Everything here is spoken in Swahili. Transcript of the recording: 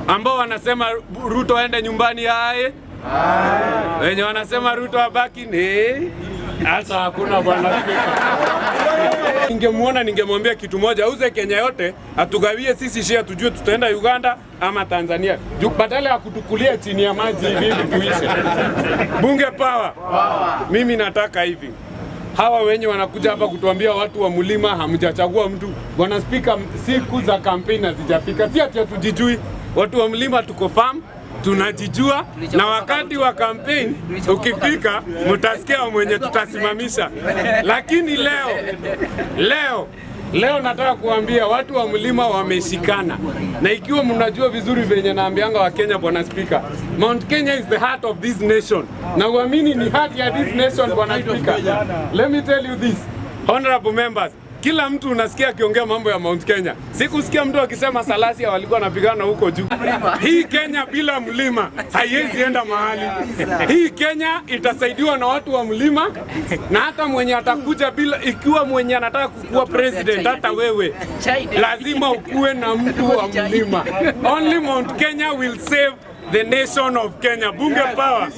Ambao wanasema Ruto aende nyumbani, aye. Wenye wanasema Ruto abaki ni hata hakuna, bwana Spika. Ningemuona ningemwambia kitu moja, auze Kenya yote atugawie sisi share, tujue tutaenda Uganda ama Tanzania, juu badala ya kutukulia chini ya maji hivi hivi tuishe. Bunge power. Mimi nataka hivi, hawa wenye wanakuja hapa kutuambia watu wa mlima hamjachagua mtu. Bwana Spika, siku za kampeni hazijafika, si ati hatujijui. Watu wa mlima tuko firm, tunajijua, na wakati wa kampeni ukifika, mtasikia mwenye tutasimamisha. Lakini leo leo leo nataka kuambia watu wa mlima wameshikana, na ikiwa mnajua vizuri venye naambianga wa Kenya, Bwana Spika, Mount Kenya is the heart of this nation, na uamini ni heart ya this nation. Bwana Spika, let me tell you this, honorable members, kila mtu unasikia akiongea mambo ya Mount Kenya. Sikusikia mtu akisema Salasia walikuwa wanapigana huko juu. Hii Kenya bila mlima haiwezi enda mahali. Hii Kenya itasaidiwa na watu wa mlima, na hata mwenye atakuja bila, ikiwa mwenye anataka kukuwa president, hata wewe lazima ukuwe na mtu wa mlima. Only Mount Kenya will save the nation of Kenya. Bunge power.